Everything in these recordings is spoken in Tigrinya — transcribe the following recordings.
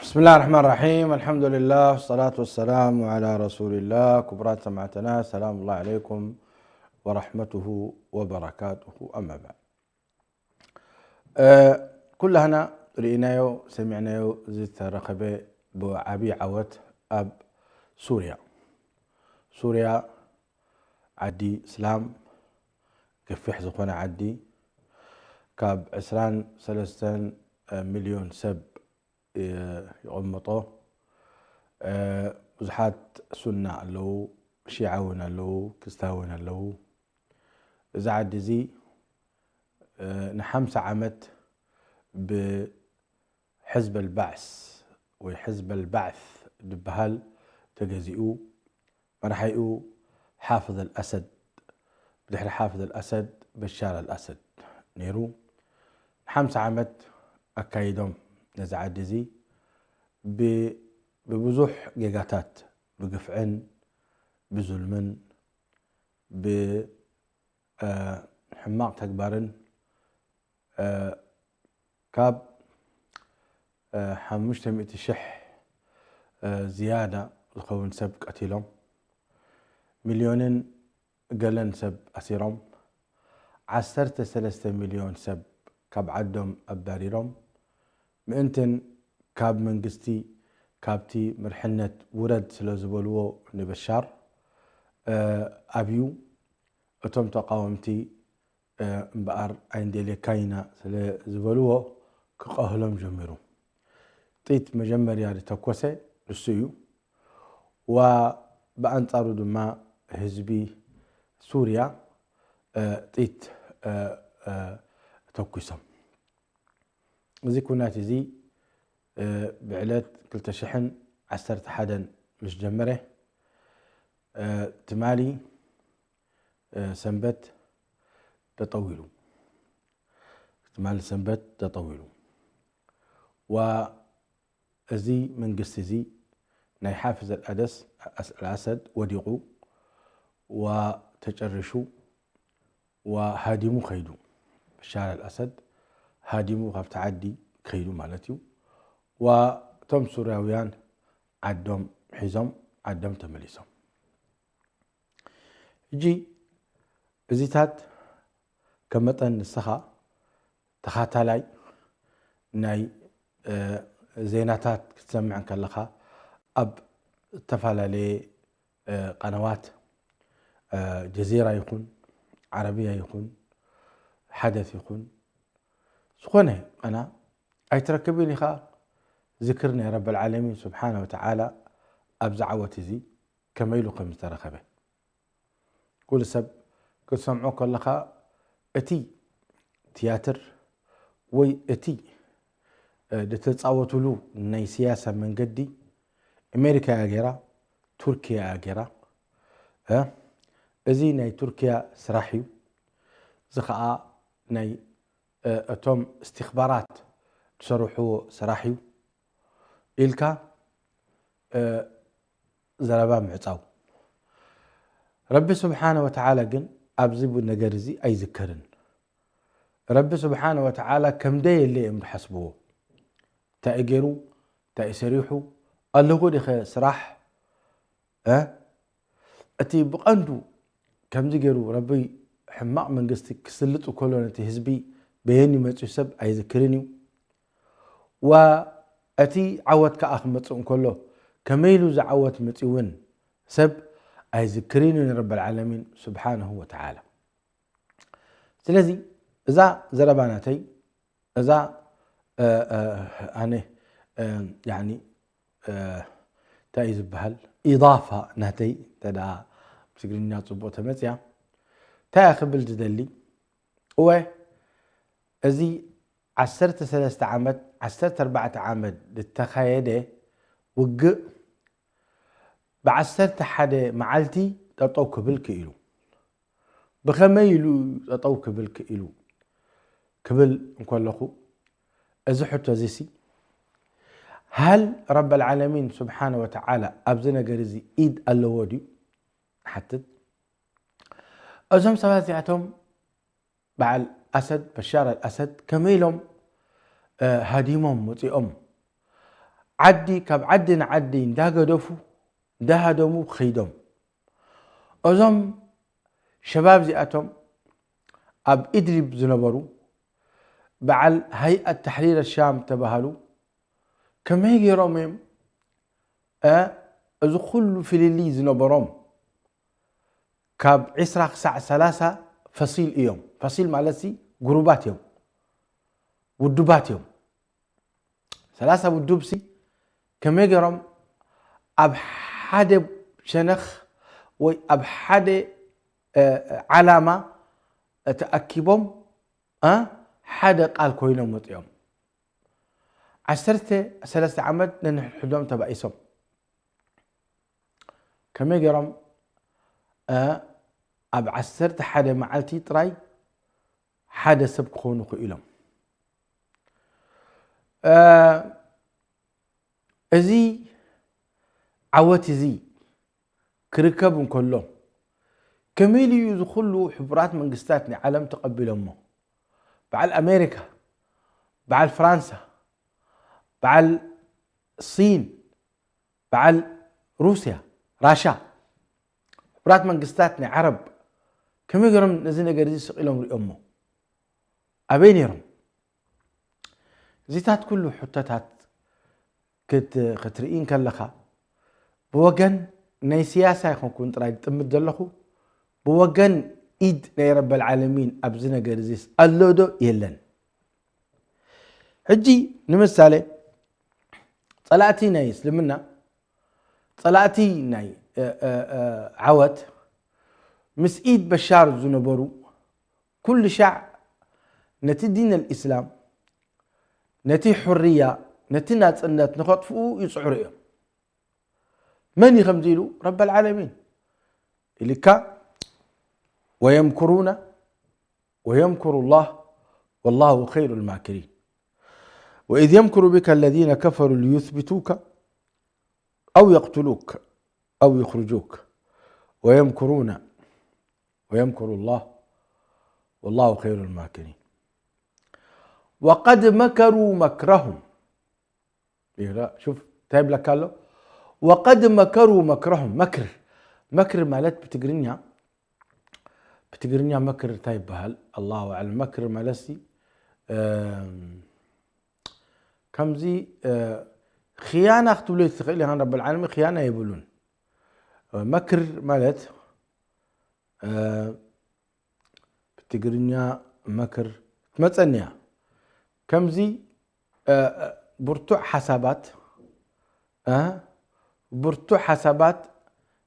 ብስምላህ ራሕማን ራሒም፣ ኣልሓምዱሊላህ፣ ወሰላቱ ወሰላሙ ዓላ ረሱሊላህ። ክቡራት ሰማዕትና፣ ሰላም ላህ ዓለይኩም ወራሕመቱሁ ወበረካቱሁ። ኣማ ባዕድ። እ፣ ኩላህና ርኢናዮ፣ ሰሚዕናዮ ዝተረኸበ ብዓብዪ ዓወት ኣብ ሱርያ። ሱርያ ዓዲ እስላም፣ ገፊሕ ዝኾነ ዓዲ፣ ካብ ዕስራን ሰለስተን ሚልዮን ሰብ ይቕመጦ። እ፣ ብዙሓት ሱና ኣለዉ፣ ሺዓ እውን ኣለዉ፣ ክስታ እውን ኣለዉ። እዚ ዓዲ እዚ፣ እ፣ ንሓምሳ ዓመት ብሕዝበል ባዕስ ወይ ሕዝበል ባዕስ ዝበሃል ተገዚኡ፣ መራሒኡ ሓፍዝ ኣልኣሰድ፣ ብድሕሪ ሓፍዝ ኣልኣሰድ በሻር ኣልኣሰድ ነይሩ። ንሓምሳ ዓመት ኣካይዶም ነዚ ዓዲ እዚ ብ-፣ ብብዙሕ ጌጋታት፣ ብግፍዕን ብዙልምን ብ-፣ እ፣ ሕማቕ ተግባርን፣ እ፣ ካብ፣ እ፣ ሓሙሽተ ሚእቲ ሽሕ፣ እ፣ ዝያዳ ዝኸውን ሰብ ቀቲሎም፣ ሚልዮንን ገለን ሰብ ኣሲሮም፣ ዓሰርተ ሰለስተ ሚልዮን ሰብ ካብ ዓዶም ኣባሪሮም፣ ምእንትን ካብ መንግስቲ፣ ካብቲ መርሕነት ውረድ ስለ ዝበልዎ ንበሻር፣ እ፣ ኣብዩ፣ እቶም ተቃወምቲ፣ እ፣ እምበኣር ኣይንደልየካን ኢና ስለ ዝበልዎ ክቐህሎም ጀሚሩ። ጥይት መጀመርያ ዝተኮሰ ንሱ እዩ። ዋ ብኣንጻሩ ድማ ህዝቢ ሱርያ፣ እ፣ ጥይት፣ እ፣ እ፣ ተኩሶም። እዚ ኩናት እዚ፣ እ፣ ብዕለት ክልተ ሽሕን ዓሰርተ ሓደን ምስ ጀመረ፣ እ፣ ትማሊ፣ እ፣ ሰንበት ተጠዊሉ። ትማሊ ሰንበት ተጠዊሉ። ዋ እዚ መንግስቲ እዚ ናይ ሓፊዝ ኣልኣደስ-፣ ኣልኣሰድ ወዲቑ፣ ዋ ተጨሪሹ፣ ዋ ሃዲሙ ከይዱ። በሻር ኣልኣሰድ ሃዲሙ ካብቲ ዓዲ ከይዱ ማለት እዩ። ዋ እቶም ሱርያውያን ዓዶም ሒዞም፣ ዓዶም ተመሊሶም። ሕጂ እዚታት ከም መጠን ንስኻ ተኻታላይ ናይ፣ እ፣ ዜናታት ክትሰምዕ እንከለኻ፣ ኣብ ዝተፈላለየ፣ እ፣ ቀነዋት፣ እ፣ ጀዚራ ይኹን፣ ዓረብያ ይኹን፣ ሓደት ይኹን፣ ዝኾነ ቀና ኣይትረክብን ኢኻ ዝክር ናይ ረበል ዓለሚን ስብሓነ ወተዓላ ኣብዚ ዓወት እዚ ከመይ ኢሉ ከም ዝተረኸበ። ኩሉ ሰብ ክትሰምዖ ከለኻ፣ እቲ ትያትር ወይ እቲ፣ እ፣ ዝተጻወትሉ ናይ ስያሳ መንገዲ፣ ኣሜሪካ እያ ገይራ፣ ቱርኪያ እያ ገይራ። እ፣ እዚ ናይ ቱርኪያ ስራሕ እዩ። እዚ ኸኣ ናይ፣ እ፣ እቶም እስትኽባራት ዝሰርሕዎ ስራሕ እዩ ኢልካ፣ እ፣ ዘረባ ምዕጻው። ረቢ ስብሓነ ወተዓላ ግን ኣብዚ ብ-፣ ነገር እዚ ኣይዝከርን። ረቢ ስብሓነ ወተዓላ ከም ደየለ እዮም ዝሓስብዎ። እንታይ እዩ ገይሩ? እንታይ እዩ ሰሪሑ? ኣለኹ ዲኸ ስራሕ? እ? እቲ ብቐንዱ ከምዚ ገይሩ ረቢ ሕማቕ መንግስቲ ክስልጥ ከሎ ነቲ ህዝቢ በየን ይመጽኡ ሰብ ኣይዝክርን እዩ። ዋ እቲ ዓወት ከኣ ክመጽእ እንከሎ ከመይ ኢሉ እዚ ዓወት መጽኡ እውን ሰብ ኣይዝክርን እዩ ንረበል ዓለሚን ስብሓንሁ ወተዓላ። ስለዚ እዛ ዘረባ ናተይ፣ እዛ፣ እ፣ እ፣ ኣነ፣ እ፣ ያኒ፣ እ፣ እንታይ እዩ ዝበሃል? ኢዳፋ ናተይ እንተ ደኣ ብትግርኛ ጽቡቕ ተመጽያ፣ እንታይ እየ ክብል ዝደሊ? እወ፣ እዚ ዓሰርተ ሰለስተ ዓመት፣ ዓሰርተ ኣርባዕተ ዓመት ዝተኻየደ ውግእ ብዓሰርተ ሓደ መዓልቲ ጠጠው ክብል ክኢሉ። ብኸመይ ኢሉ ጠጠው ክብል ክኢሉ ክብል እንከለኹ፣ እዚ ሕቶ እዚሲ፣ ሃል ረበል ዓለሚን ስብሓነ ወተዓላ ኣብዚ ነገር እዚ ኢድ ኣለዎ ድዩ? ንሓትት። እዞም ሰባት እዚኣቶም በዓል ኣሰድ፣ በሻር ኣልኣሰድ፣ ከመይ ኢሎም፣ እ፣ ሃዲሞም ወፂኦም ዓዲ ካብ ዓዲ ንዓዲ እንዳገደፉ እንዳሃደሙ ከይዶም። እዞም ሸባብ እዚኣቶም ኣብ ኢድሊብ ዝነበሩ በዓል ሃይኣት ተሕሪር ሻም ተባሃሉ። ከመይ ገይሮም እዮም፣ እ፣ እዚ ኩሉ ፍልልይ ዝነበሮም ካብ ዕስራ ክሳዕ ሰላሳ ፈሲል እዮም። ፈሲል ማለት ሲ ጉሩባት እዮም፣ ውዱባት እዮም። ሰላሳ ውዱብ ሲ ከመይ ገይሮም ኣብ ሓደ ሸነኽ ወይ ኣብ ሓደ፣ እ፣ ዓላማ ተኣኪቦም፣ እ፣ ሓደ ቃል ኮይኖም ወፂኦም። ዓሰርተ ሰለስተ ዓመት ነንሕድሕዶም ተባኢሶም። ከመይ ገይሮም፣ እ፣ ኣብ ዓሰርተ ሓደ መዓልቲ ጥራይ ሓደ ሰብ ክኾኑ ክኢሎም? እ፣ እዚ ዓወት እዚ ክርከብ እንከሎ፣ ከመይ ኢሉ እዩ እዚ ኩሉ ሕቡራት መንግስታት ናይ ዓለም ተቐቢሎሞ? በዓል ኣሜሪካ፣ በዓል ፍራንሳ፣ በዓል ሲን፣ በዓል ሩስያ፣ ራሻ፣ ሕቡራት መንግስታት ናይ ዓረብ ከመይ ገይሮም ነዚ ነገር እዚ ስቕ ኢሎም ሪኦሞ? ኣበይ ነይሮም? እዚታት ኩሉ ሕቶታት ክት-፣ ክትርኢ እንከለኻ፣ ብወገን ናይ ስያሳ ኣይኮንኩን ጥራይ ዝጥምት ዘለኹ፣ ብወገን ኢድ ናይ ረበል ዓለሚን ኣብዚ ነገር እዚስ ኣሎ ዶ የለን? ሕጂ ንምሳሌ፣ ጸላእቲ ናይ እስልምና፣ ጸላእቲ ናይ፣ እ፣ እ፣ እ፣ ዓወት ምስ ኢድ በሻር ዝነበሩ፣ ኩሉ ሻዕ ነቲ ዲን ኣልእስላም፣ ነቲ ሕርያ፣ ነቲ ናጽነት ንኸጥፍኡ ይጽዕሩ እዮም። መን እዩ ከምዚ ኢሉ? ረበል ዓለሚን። ኢልካ፣ ويمكرون ويمكر الله والله خير الماكرين. وإذ يمكر بك الذين كفروا ليثبتوك أو يقتلوك أو يخرجوك ويمكرون ويمكر الله والله خير الماكرين. وقد مكروا مكرهم. ይራ፣ ሹፍ፣ እንታይ ይብለካ ኣሎ? وقد مكروا مكرهم። መክር፣ መክር ማለት ብትግርኛ፣ ብትግርኛ መክር እንታይ ይበሃል? ኣላሁ ኣዕለም። መክር ማለት ሲ፣ እም፣ ከምዚ፣ እ፣ ኽያና ክትብሎ ትኽእል ኢኻ። ረብል ዓለሚን ኽያና የብሉን። መክር ማለት፣ እ፣ ብትግርኛ መክር ትመጸኒ እያ። ከምዚ፣ እ፣ ብርቱዕ ሓሳባት፣ እ፣ ብርቱዕ ሓሳባት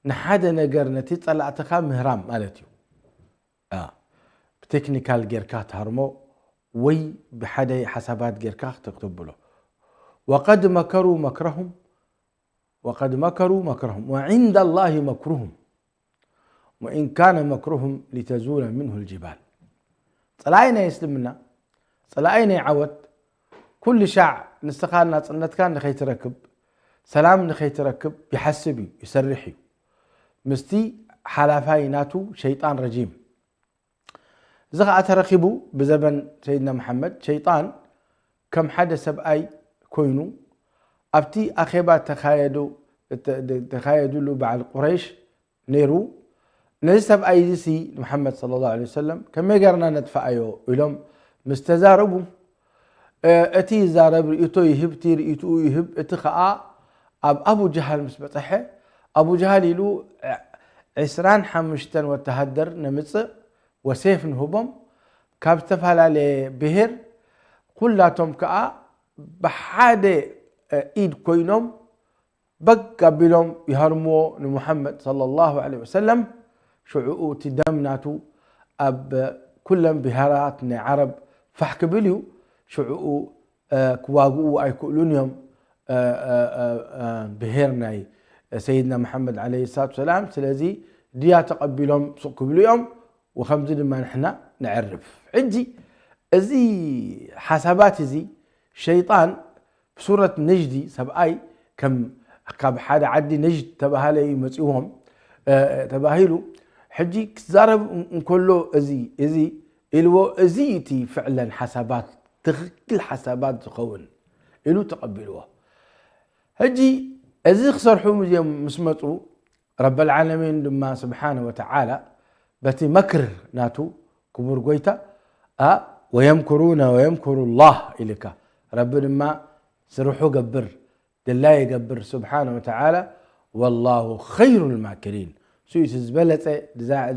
ንሓደ ነገር ነቲ ጸላእትኻ ምህራም ማለት እዩ። እ፣ ብቴክኒካል ጌርካ ትሃርሞ ወይ ብሓደ ሓሳባት ጌርካ ክተ-፣ ክተብሎ። وقد مكروا مكرهم وقد مكروا مكرهم وعند الله مكرهم وإن كان مكرهم لتزول منه الجبال. ጸላኢ ናይ እስልምና፣ ጸላኢ ናይ ዓወት፣ ኩሉ ሻዕ ንስኻ ናጽነትካ ንኸይትረክብ፣ ሰላም ንኸይትረክብ ይሓስብ እዩ፣ ይሰርሕ እዩ። ምስቲ ሓላፋይ ናቱ ሸይጣን ረጂም። እዚ ኸኣ ተረኺቡ ብዘበን ሰይድና መሓመድ፣ ሸይጣን ከም ሓደ ሰብኣይ ኮይኑ ኣብቲ ኣኼባ ተኻየዱ-፣ ተ-፣ ተኻየዱሉ በዓል ቁረይሽ ነይሩ። ነዚ ሰብኣይ እዚ ሲ ንመሓመድ ሰለላሁ ዐለይሂ ወሰለም ከመይ ጌርና ነጥፍኣዮ ኢሎም ምስ ተዛረቡ፣ እ፣ እቲ ይዛረብ ርእይቶ ይህብ፣ እቲ ርእይትኡ ይህብ፣ እቲ ኸኣ ኣብ ኣቡ ጀሃል ምስ በጸሐ፣ ኣቡ ጀሃል ኢሉ፣ ዕ-፣ ዕስራን ሓሙሽተን ወተሃደር ነምጽእ ወሴፍ ንህቦም፣ ካብ ዝተፈላለየ ብሄር፣ ኩላቶም ከኣ ብሓደ፣ እ፣ ኢድ ኮይኖም በግ ኣቢሎም ይሃርምዎ ንሙሓመድ ሰለላሁ ዐለይሂ ወሰለም። ሽዕኡ እቲ ደም ናቱ ኣብ ኩለን ብሄራት ናይ ዓረብ ፋሕ ክብል እዩ። ሽዕኡ፣ እ፣ ክዋግኡ ኣይክእሉን እዮም፣ እ፣ እ፣ እ፣ እ፣ ብሄር ናይ ሰይድና መሓመድ ዐለይሂ ሰላቱ ወሰላም። ስለዚ ድያ ተቐቢሎም ሱቕ ክብሉ እዮም። ወከምዚ ድማ ንሕና ነዕርፍ። ሕጂ እዚ ሓሳባት እዚ ሸይጣን ብሱረት ነጅዲ ሰብኣይ ከም ካብ ሓደ ዓዲ ነጅድ ተባሃለ እዩ መጺዎም፣ እ፣ ተባሂሉ። ሕጂ ክዛረብ እን-፣ እንከሎ እዚ፣ እዚ ኢልዎ፣ እዚ እቲ ፍዕለን ሓሳባት፣ ትኽክል ሓሳባት ዝኸውን ኢሉ ተቐቢልዎ። ሕጂ እዚ ክሰርሑ እዮም ምስ መፁ፣ ረበል ዓለሚን ድማ ስብሓነ ወተዓላ በቲ መክር ናቱ ክቡር ጎይታ፣ ኣ፣ "ወየምኩሩነ ወየምኩሩ ላህ" ኢልካ፣ ረቢ ድማ ስርሑ ገብር፣ ድላይ ይገብር ስብሓነ ወተዓላ። "ወላሁ ኸይሩል ማኪሪን" እሱ እቲ ዝበለፀ፣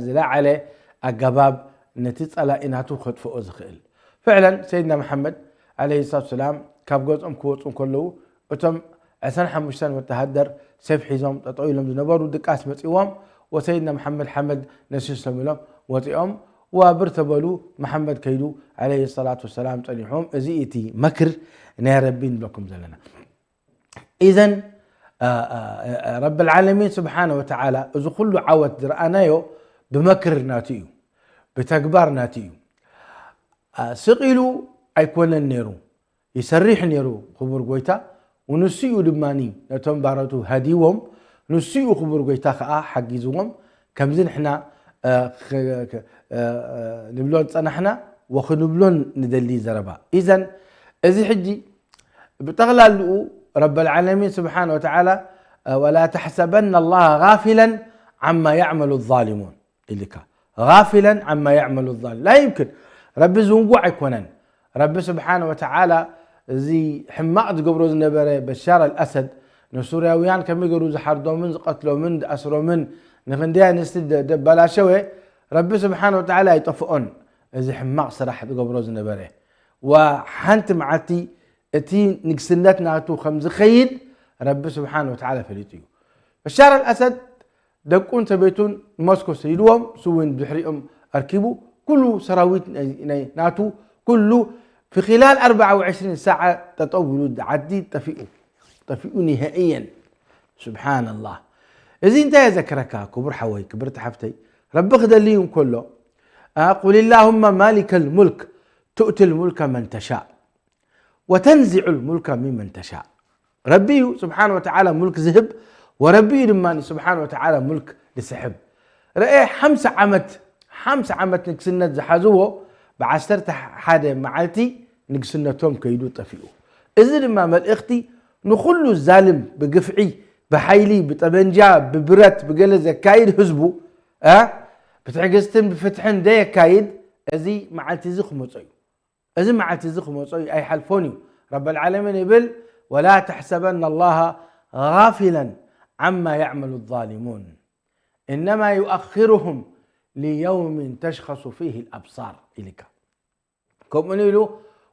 ዝለዓለ ኣገባብ ነቲ ፀላኢ ናቱ ከጥፍኦ ዝኽእል። ፍዕለን ሰይድና መሓመድ ዓለይሂ ሰላቱ ሰላም ካብ ገዝኦም ክወፁ እንከለዉ፣ እቶም ዕስራን ሓሙሽተን ወተሃደር ሴፍ ሒዞም ጠጠው ኢሎም ዝነበሩ ድቃስ መፂዎም፣ ወሰይድና መሓመድ ሓመድ ነሲሶም ኢሎም ወፂኦም፣ ዋብር ተበሉ። መሓመድ ከይዱ ዓለይሂ ሰላቱ ወሰላም ፀኒሖም። እዚ እቲ መክር ናይ ረቢ ንብለኩም ዘለና። ኢዘን ረብል ዓለሚን ስብሓነ ወተዓላ እዚ ኩሉ ዓወት ዝረኣናዮ ብመክር ናቱ እዩ፣ ብተግባር ናቱ እዩ። ስቕ ኢሉ ኣይኮነን ነይሩ፣ ይሰርሕ ነይሩ ክቡር ጎይታ። ንሱ እዩ ድማ ነቶም ባሮቱ ሃዲዎም፣ ንሱ እዩ ክቡር ጎይታ ከዓ ሓጊዝዎም። ከምዚ ንሕና ንብሎን ፀናሕና ወክንብሎን ንደሊ ዘረባ። ኢዘን እዚ ሕጂ ብጠቕላልኡ ረበል ዓለሚን ስብሓነ ወተዓላ "ወላ ተሕሰበና ላሃ ጋፊለን ዓማ ያዕመሉ ዛሊሙን" ኢልካ። ጋፊለን ዓማ ያዕመሉ ዛሊሙን። ላ ይምክን። ረቢ ዝንጉዕ ኣይኮነን። ረቢ ስብሓነ ወተዓላ እዚ ሕማቕ ዝገብሮ ዝነበረ በሻር ኣልኣሰድ ንሱርያውያን ከመይ ገይሩ ዝሓርዶምን ዝቐትሎምን ዝኣስሮምን ንክንደይ ኣንስቲ ደ-፣ ደበላሸወ፣ ረቢ ስብሓነ ወተዓላ ኣይጠፍኦን። እዚ ሕማቕ ስራሕ ዝገብሮ ዝነበረ፣ ወሓንቲ መዓልቲ እቲ ንግስነት ናቱ ከም ዝኸይድ ረቢ ስብሓነ ወተዓላ ፈሊጡ እዩ። በሻር ኣልኣሰድ ደቁን ሰበይቱን ሞስኮ ሰዲድዎም፣ እሱ እውን ድሕሪኦም ኣርኪቡ፣ ኩሉ ሰራዊት ናይ፣ ናይ ናቱ ኩሉ ፊ ኺላል ኣርባዓ ወዕሽሪን ሰዓት ጠጠው ብሉ፣ ዓዲ ጠፊኡ፣ ጠፊኡ ኒሀእየን። ስብሓንላህ። እዚ እንታይ የዘክረካ ክቡር ሓወይ፣ ክብርቲ ሓፍተይ? ረቢ ክደሊ እንከሎ፣ ኣ፣ "ቁል ላሁመ ማሊከል ሙልክ ቱእቲል ሙልከ መን ተሻእ ወተንዚዑል ሙልከ ሚመን ተሻእ." ረቢ እዩ ስብሓን ወተዓላ ሙልክ ዝህብ፣ ወረቢ እዩ ድማ ስብሓን ወተዓላ ሙልክ ዝስሕብ። ረኤ፣ ሓምሳ ዓመት፣ ሓምሳ ዓመት ንግስነት ዝሓዝዎ ብዓሰርተ ሓደ መዓልቲ ንግስነቶም ከይዱ ጠፊኡ። እዚ ድማ መልእኽቲ ንኹሉ ዛልም ብግፍዒ፣ ብሓይሊ፣ ብጠበንጃ፣ ብብረት፣ ብገለ ዘካይድ ህዝቡ፣ እ፣ ብትዕግስትን ብፍትሕን ደየካይድ፣ እዚ መዓልቲ እዚ ክመጾ እዩ። እዚ መዓልቲ እዚ ክመጾ እዩ፣ ኣይሓልፎን እዩ። ረበል ዓለሚን ይብል፣ "ወላ ተሕሰበና ላሃ ጋፊለን ዓማ ያዕመሉ ዛሊሙን፣ ኢነማ ዩኣኽሩሁም ሊየውሚን ተሽኸሱ ፊሂ ልኣብሳር" ኢልካ። ከምኡ ኢሉ፣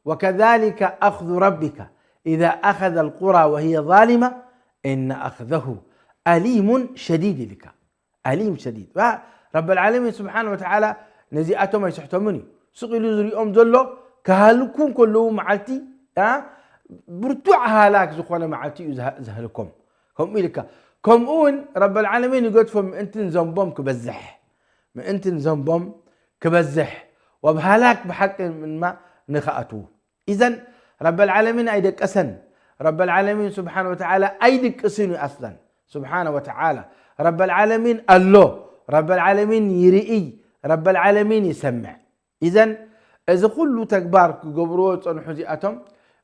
"ወከዛሊከ ኣኽዙ ረቢከ ኢዛ ኣኸዘ ልቁራ ወሂየ ዛሊማ፣ ኢነ ኣኽዘሁ ኣሊሙን ሸዲድ" ኢልካ። ኣሊም ሸዲድ። ባ-፣ ረበል ዓለሚን ስብሓን ወተዓላ ነዚኣቶም ኣይስሕቶምን እዩ። ስቕ ኢሉ ዝሪኦም ዘሎ ክሃልኩ እንከለዉ መዓልቲ፣ ኣ፣ ብርቱዕ ሃላክ ዝኾነ መዓልቲ እዩ ዝሃ-፣ ዘህልኮም። ከምኡ ኢልካ። ከምኡ እውን ረበል ዓለሚን ይገድፎም ምእንትን ዘንቦም ክበዝሕ። ምእንትን ዘንቦም ክበዝሕ። ወብ ሃላክ ብሓቂ ድማ ንኽኣትዉ። ኢዘን ረበል ዓለሚን ኣይደቀሰን። ረበል ዓለሚን ስብሓን ወተዓላ ኣይድቅስን እዩ ኣስለን። ስብሓን ወተዓላ። ረበል ዓለሚን ኣሎ። ረበል ዓለሚን ይርኢ። ረበል ዓለሚን ይሰምዕ። ኢዘን እዚ ኩሉ ተግባር ክገብርዎ ዝጸንሑ እዚኣቶም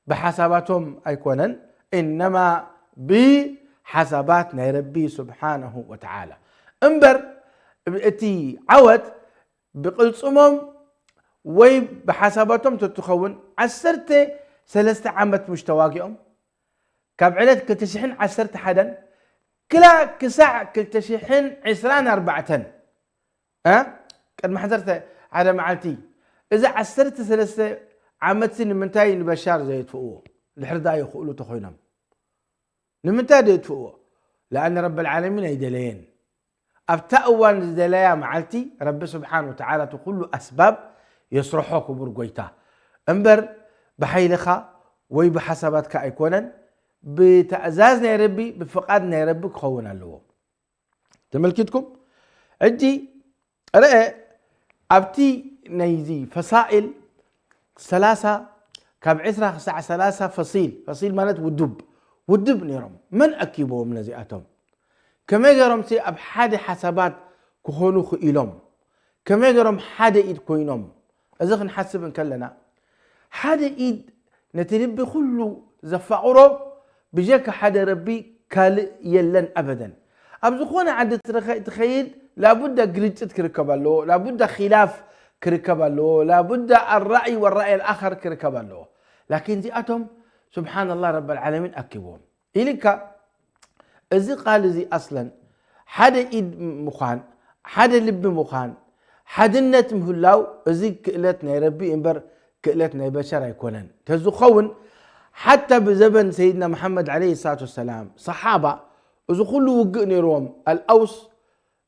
ብሓሳባቶም ኣይኮነን፣ ኢነማ ብሓሳባት ናይ ረቢ ስብሓነሁ ወተዓላ። እምበር እቲ ዓወት ብቕልጽሞም ወይ ብሓሳባቶም ተትኸውን፣ ዓሰርተ ሰለስተ ዓመት ምሽ ተዋጊኦም፣ ካብ ዕለት ክልተ ሽሕን ዓሰርተ ሓደን ክላ ክሳዕ ክልተ ሽሕን ዕስራን ኣርባዕተን፣ እ? ቅድሚ ዓሰርተ ሓደ መዓልቲ፣ እዚ ዓሰርተ ሰለስተ ዓመትሲ ንምንታይ ንበሻር ዘየጥፍእዎ? ድሕሪ ዳ የኽእሉ ተኾይኖም። ንምንታይ ዶ የጥፍእዎ? ለኣን ረበል ዓለሚን ኣይደለየን። ኣብታ እዋን ዝደለያ መዓልቲ ረቢ ስብሓን ወተዓላ እቲ ኩሉ ኣስባብ የስርሖ ክቡር ጎይታ። እምበር ብሓይልኻ ወይ ብሓሳባትካ ኣይኮነን፣ ብትእዛዝ ናይ ረቢ፣ ብፍቓድ ናይ ረቢ ክኸውን ኣለዎ። ተመልኪትኩም? ሕጂ ርአ፣ ኣብቲ ናይዚ ፈሳኢል ሰላሳ፣ ካብ ዕስራ ክሳዕ ሰላሳ ፈሲል፣ ፈሲል ማለት ውዱብ፣ ውዱብ ነይሮም። መን ኣኪብዎም ነዚኣቶም? ከመይ ገይሮምሲ ኣብ ሓደ ሓሳባት ክኾኑ ክኢሎም? ከመይ ገይሮም ሓደ ኢድ ኮይኖም? እዚ ክንሓስብ እንከለና፣ ሓደ ኢድ ነቲ ልቢ ኩሉ ዘፋቕሮ ብጀካ ሓደ ረቢ ካልእ የለን ኣበደን። ኣብ ዝኾነ ዓዲ ትረኸ-፣ ትኸይድ ላቡዳ ግርጭት ክርከብ ኣለዎ፣ ላቡዳ ኺላፍ ክርከብ ኣለዎ፣ ላቡዳ ኣራእይ ወራእይ ኣልኣኸር ክርከብ ኣለዎ። ላኪን እዚኣቶም ስብሓንላህ ረበል ዓለሚን ኣኪብዎም። ኢልካ እዚ ቃል እዚ ኣስለን ሓደ ኢድ ምዃን፣ ሓደ ልቢ ምዃን፣ ሓድነት ምህላው እዚ ክእለት ናይ ረቢ እምበር ክእለት ናይ በሸር ኣይኮነን። ተዝኸውን ሓታ ብዘበን ሰይድና መሓመድ ዓለይሂ ሰላቱ ወሰላም ሰሓባ እዚ ኩሉ ውግእ ነይርዎም። ኣልኣውስ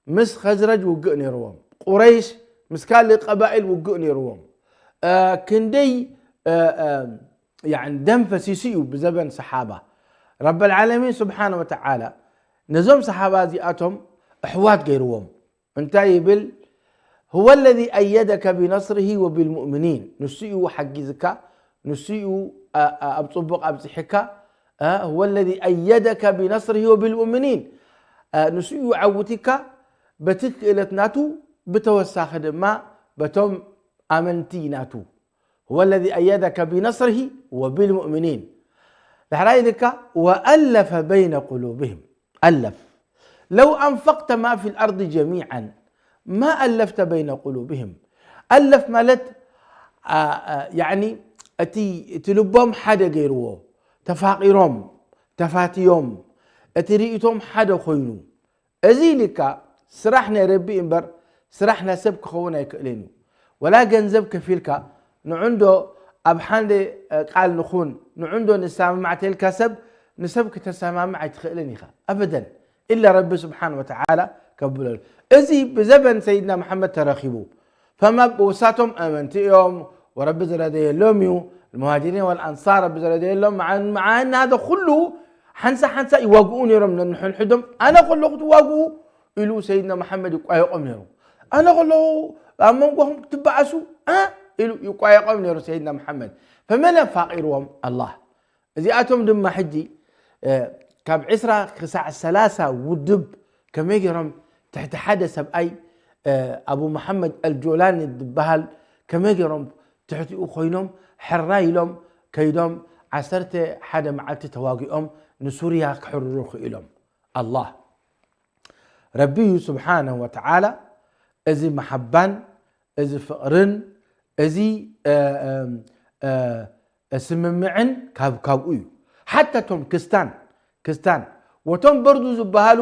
ምስ ኸዝረጅ ውግእ ነይርዎም። ቁረይሽ ምስ ካልእ ቀባኢል ውግእ ነይርዎም። እ፣ ክንደይ እ፣ እ፣ ያዕኒ ደም ፈሲሱ እዩ ብዘበን ሰሓባ። ረበል ዓለሚን ስብሓነ ወተዓላ ነዞም ሰሓባ እዚኣቶም ኣሕዋት ገይርዎም። እንታይ ይብል? هو الذي أيدك بنصره وبالمؤمنين። ንሱ እዩ ሓጊዝካ፣ ንሱ እዩ፣ እ፣ እ፣ ኣብ ጽቡቕ ኣብጽሕካ። እ፣ هو الذي أيدك بنصره وبالمؤمنين። እ፣ ንሱ እዩ ዓውቲካ በቲ ክእለት ናቱ፣ ብተወሳኺ ድማ በቶም ኣመንቲ ናቱ። هو الذي أيدك بنصره وبالمؤمنين። ዳሕራይ ኢልካ وألف بين قلوبهم። ألف. لو أنفقت ما في الأرض جميعا ما ألفت بين قلوبهم. ألف ማለት፣ አ፣ አ፣ ያዕኒ እቲ፣ እቲ ልቦም ሓደ ገይርዎ፣ ተፋቒሮም፣ ተፋትዮም፣ እቲ ርእይቶም ሓደ ኮይኑ። እዚ ኢልካ ስራሕ ናይ ረቢ እምበር ስራሕ ናይ ሰብ ክኸውን ኣይክእልን እዩ። ወላ ገንዘብ ከፊልካ ንዑንዶ ኣብ ሓደ፣ እ፣ ቃል ንኹን፣ ንዑንዶ ንሰማማዕ ተልካ ሰብ ንሰብ ክተሰማምዕ ኣይትኽእልን ኢኻ። ኣበደን። ኢላ ረቢ ስብሓን ወተዓላ ከብለሉ። እዚ ብዘበን ሰይድና መሓመድ ተረኺቡ። ፈማ ወሳቶም ኣመንቲ እዮም ወረቢ ዝረደየሎም እዩ። المهاجرين والأنصار ረቢ ዝረደየሎም። مع أن هذا ኩሉ ሓንሳ ሓንሳ ይዋግኡ ነይሮም ነንሕንሕዶም። ኣነ ከለኹ ትዋግኡ ኢሉ ሰይድና መሓመድ ይቋየቖም ነይሩ። ኣነ ከለኹ ኣብ መንጎኹም ክትበኣሱ፣ እ፣ ኢሉ ይቋየቖም ነይሩ ሰይድና መሓመድ። ፈመን ኣፋቒርዎም? ኣላህ። እዚኣቶም ድማ ሕጂ፣ እ፣ ካብ ዕስራ ክሳዕ ሰላሳ ውድብ ከመይ ገይሮም ትሕቲ ሓደ ሰብኣይ፣ እ፣ ኣቡ መሓመድ ኣልጆላኒ ዝበሃል ከመይ ገይሮም ትሕቲኡ ኮይኖም ሕራይ ኢሎም ከይዶም ዓሰርተ ሓደ መዓልቲ ተዋጊኦም ንሱርያ ክሕርሩ ክኢሎም። ኣላህ ረቢ እዩ ስብሓነሁ ወተዓላ እዚ መሓባን እዚ ፍቕርን እዚ፣ እ፣ እ፣ እ፣ ስምምዕን ካብ፣ ካብኡ እዩ። ሓታ እቶም ክስታን፣ ክስታን ወቶም በርዱ ዝበሃሉ፣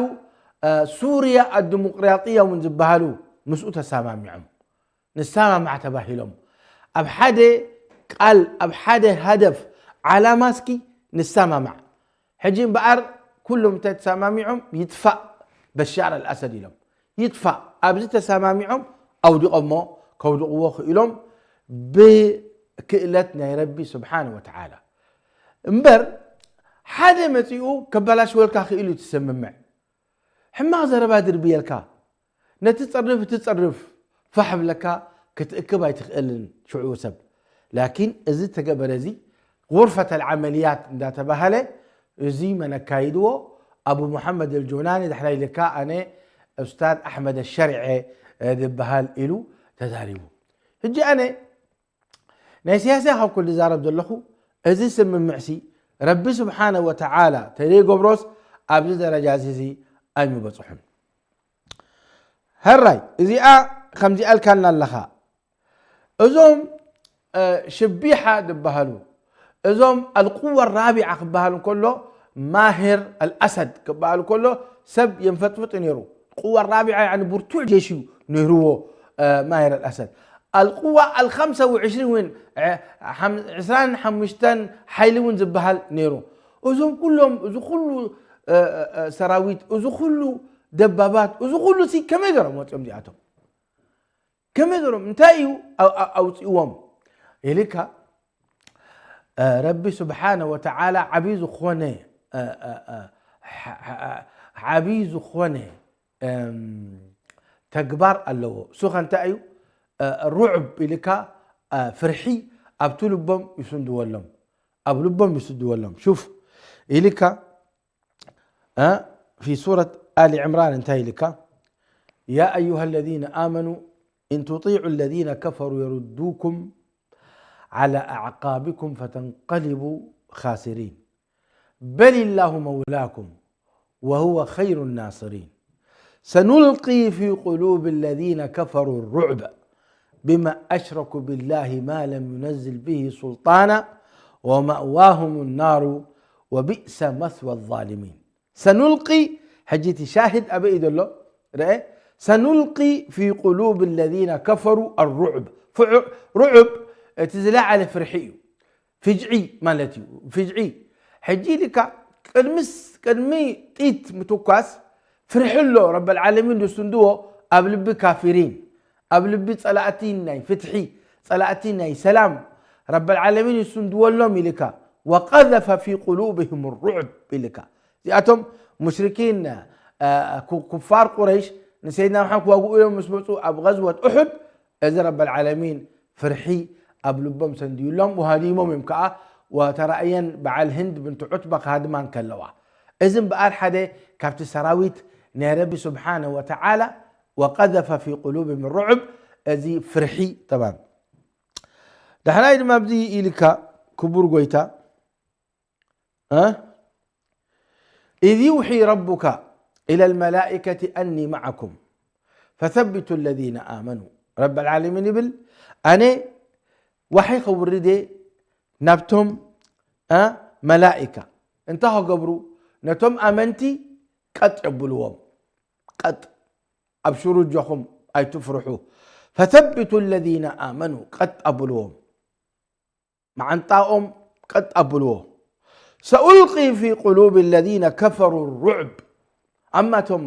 እ፣ ሱርያ ኣዲሞቅራጥያ እውን ዝበሃሉ ምስኡ ተሰማሚዖም። ንሰማማዕ ተባሂሎም ኣብ ሓደ ቃል፣ ኣብ ሓደ ሃደፍ፣ ዓላማ እስኪ ንሰማማዕ። ሕጂ እምበኣር ኩሎም እንተተሰማሚዖም ይጥፋእ በሻር ኣልኣሰድ ኢሎም። ይጥፋእ። ኣብዚ ተሰማሚዖም ኣውዲቖሞ፣ ከውድቕዎ ክኢሎም ብክእለት ናይ ረቢ ስብሓነ ወተዓላ። እምበር ሓደ መጺኡ ከበላሽወልካ ክኢሉ እዩ ትስምምዕ። ሕማቕ ዘረባ ድርብየልካ። ነቲ ጸርፍ፣ እቲ ጸርፍ ፋሕ ብለካ ክትእክብ ኣይትኽእልን ሽዑ ሰብ። ላኪን እዚ ተገበረ እዚ ጉርፈት ኣልዓመልያት እንዳተባሃለ እዚ መን ኣካይድዎ? ኣቡ መሓመድ ኣልጆናኒ ዳሕራይ ኢልካ ኣነ ኡስታዝ ኣሕመድ ኣሸሪዐ፣ እ፣ ዝበሃል ኢሉ ተዛሪቡ። ሕጂ ኣነ ናይ ስያስያ ካብ ኩሉ ዝዛረብ ዘለኹ እዚ ስምምዕሲ ረቢ ስብሓነ ወተዓላ ተዘይገብሮስ ኣብዚ ደረጃ እዚ ኣይምበጽሑን። ሕራይ እዚኣ ከምዚኣ ኣልካና ኣለኻ። እዞም፣ እ፣ ሽቢሓ ዝበሃሉ፣ እዞም ኣልቁወ ራቢዓ ክበሃል እንከሎ ማሄር ኣልኣሰድ ክበሃል እንከሎ ሰብ የንፈጥፍጥ ነይሩ። ቁዋ ራቢዓ ያዕኒ ብርቱዕ ጀሽ እዩ ነይርዎ፣ እ፣ ማሄር ኣልኣሰድ። ኣልቁዋ ኣልኸምሰ ወዕሽሪን እውን፣ እ፣ ሓም-፣ ዕስራን ሓሙሽተን ሓይሊ እውን ዝበሃል ነይሩ። እዞም ኩሎም፣ እዚ ኩሉ፣ እ፣ እ፣ እ፣ ሰራዊት፣ እዚ ኩሉ ደባባት፣ እዚ ኩሉ ሲ ከመይ ገይሮም ወፂኦም እዚኣቶም? ከመይ ገይሮም? እንታይ እዩ ኣው-፣ ኣው-፣ ኣውፅእዎም? ኢልካ፣ እ፣ ረቢ ስብሓነ ወተዓላ ዓብዪ ዝኾነ፣ እ፣ እ፣ እ፣ ዓ-፣ ዓ-፣ ዓብዪ ዝኾነ፣ እም፣ ተግባር ኣለዎ። እሱ ኸ እንታይ እዩ? እ፣ ሩዕብ ኢልካ፣ እ፣ ፍርሒ ኣብቲ ልቦም ይስንድወሎም። ኣብ ልቦም ይስድወሎም። ሹፍ ኢልካ፣ እ፣ ፊ ሱረት ኣሊ ዕምራን እንታይ ኢልካ? يا أيها الذين آمنوا إن تطيعوا الذين كفروا يردوكم على أعقابكم فتنقلبوا خاسرين. بل الله مولاكم وهو خير الناصرين. سنلقي في قلوب الذين كفروا الرعب بما أشركوا بالله ما لم ينزل به سلطانا ومأواهم النار وبئس مثوى الظالمين. سنلقي، ሕጂ እቲ ሻሂድ ኣበይ እዩ ዘሎ? ርአ፣ سنلقي في قلوب الذين كفروا الرعب። ፍዑ-፣ ሩዑብ እቲ ዝለዓለ ፍርሒ እዩ። ፍጅዒ ማለት እዩ። ፍጅዒ ሕጂ ኢልካ ቅድምስ፣ ቅድሚ ጢት ምትኳስ ፍርሒ ኣሎ። ረበል ዓለሚን ዝስንድዎ ኣብ ልቢ ካፊሪን፣ ኣብ ልቢ ጸላእቲ ናይ ፍትሒ፣ ጸላእቲ ናይ ሰላም ረበል ዓለሚን ይስንድወሎም ኢልካ። وقذف في قلوبهم الرعب ኢልካ። እዚኣቶም ሙሽሪኪን፣ እ፣ ኩ-፣ ኩፋር ቁረይሽ ንሰይድና መሓመድ ክዋግኡ እዮም ምስ መጹ ኣብ ገዝወት ኡሑድ፣ እዚ ረበል ዓለሚን ፍርሒ ኣብ ልቦም ሰንድዩሎም፣ ወሃዲሞም እዮም ከዓ። ወተራእየን በዓል ህንድ ብንት ዑትባ ክሃድማ እንከለዋ። እዚ እምበኣር ሓደ ካብቲ ሰራዊት ናይ ረቢ ስብሓነ ወተዓላ، وقذف في قلوبهم الرعب፣ እዚ ፍርሒ ተማም። ዳሕራይ ድማ ኣብዚ ኢልካ ክቡር ጎይታ፣ እ? إذ يوحي ربك إلى الملائكة أني معكم فثبتوا الذين آمنوا። ረብ ዓለሚን ይብል፣ ኣነ ዋሒ ከውርድ እየ ናብቶም፣ እ፣ መላኢካ። እንታይ ክገብሩ? ነቶም ኣመንቲ ቀጥ የብልዎም። ቀጥ፣ ኣብሽሩ፣ እጆኹም ኣይትፍርሑ። فثبتوا الذين آمنوا፣ ቀጥ ኣብልዎም። መዓንጣኦም ቀጥ ኣብልዎ። سألقي في قلوب الذين كفروا الرعب። ኣማ እቶም፣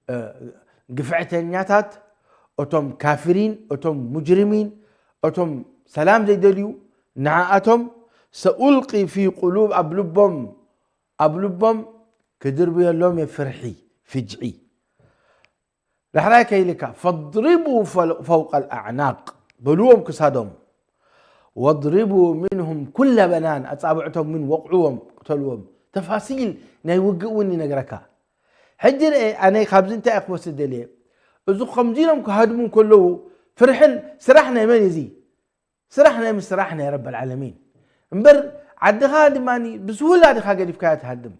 እ፣ ግፍዕተኛታት፣ እቶም ካፊሪን፣ እቶም ሙጅሪሚን፣ እቶም ሰላም ዘይደልዩ፣ ንዓኣቶም سألقي في قلوب، ኣብ ልቦም፣ ኣብ ልቦም ክድርብየሎም እየ ፍርሒ፣ ፍጅዒ። ዳሕራይ ከይልካ، فاضربوا فوق الأعناق፣ በልዎም ክሳዶም። واضربوا منهم كل بنان، ኣጻብዕቶም ምን ወቕዕዎም፣ ቅተልዎም። ተፋሲል ናይ ውግእ እውን ይነግረካ። ሕጂ ርአ፣ ኣነ ካብዚ እንታይ እየ ክወስድ ደልየ? እዚ ከምዚ ኢሎም ክሃድሙ እንከለዉ፣ ፍርሕን ስራሕ ናይ መን እዩ እዚ? ስራሕ ናይ፣ ምስ ስራሕ ናይ ረበል ዓለሚን። እምበር ዓድኻ ድማ ብስሁላ ዲኻ ገዲፍካያ ትሃድም?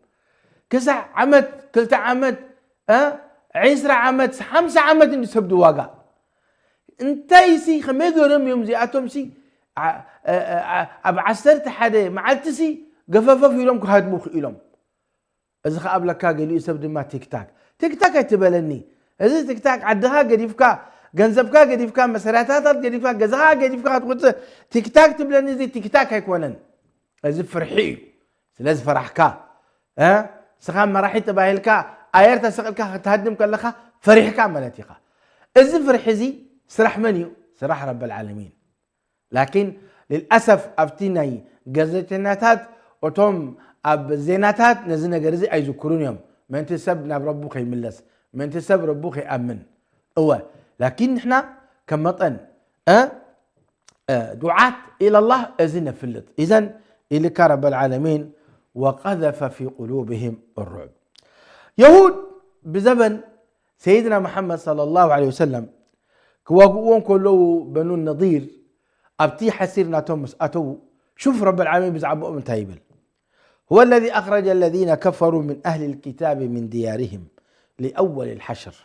ክሳዕ ዓመት፣ ክልተ ዓመት፣ እ፣ ዒስራ ዓመት፣ ሓምሳ ዓመት እንዲ ሰብ ድዋጋእ። እንታይ ሲ፣ ከመይ ገይሮም እዮም እዚኣቶም ሲ፣ ዓ-፣ እ፣ እ፣ እ፣ ኣብ ዓሰርተ ሓደ መዓልቲ ሲ፣ ገፈፈፍ ኢሎም ክሃድሙ ክኢሎም? እዚ ኸዓ ኣብለካ ገሊኡ ሰብ ድማ ቲክታክ። ቲክታክ ኣይትበለኒ። እዚ ቲክታክ ዓድኻ ገዲፍካ፣ ገንዘብካ ገዲፍካ፣ መሰረታታት ገዲፍካ፣ ገዛኻ ገዲፍካ ክትወፅእ ቲክታክ ትብለኒ፣ እዚ ቲክታክ ኣይኮነን። እዚ ፍርሒ እዩ። ስለ ዝፈራሕካ፣ እ? ንስኻ መራሒ ተባሂልካ ኣየር ተሰቒልካ ክትሃድም ከለኻ ፈሪሕካ ማለት ኢኻ። እዚ ፍርሒ እዚ ስራሕ መን እዩ? ስራሕ ረበል ዓለሚን። ላኪን ልልኣሰፍ ኣብቲ ናይ ጋዜጠኛታት፣ እቶም ኣብ ዜናታት ነዚ ነገር እዚ ኣይዝክሩን እዮም። ምእንቲ ሰብ ናብ ረቡ ከይምለስ፣ ምእንቲ ሰብ ረቡ ከይኣምን። እወ፣ ላኪን ንሕና ከም መጠን፣ እ፣ እ፣ ዱዓት ኢለላህ እዚ ነፍልጥ። ኢዘን ኢልካ ረበል ዓለሚን وقذف في قلوبهم الرعب። የሁድ ብዘበን ሰይድና መሓመድ ሰለላሁ ዐለይሂ ወሰለም ክዋግእዎም ከለዉ በኑ ነዲር ኣብቲ ሓሲር ናቶም ምስ ኣተዉ፣ ሹፍ ረበል ዓለሚን ብዛዕባኦም እንታይ ይብል? هو الذي أخرج الذين كفروا من أهل الكتاب من ديارهم لأول الحشر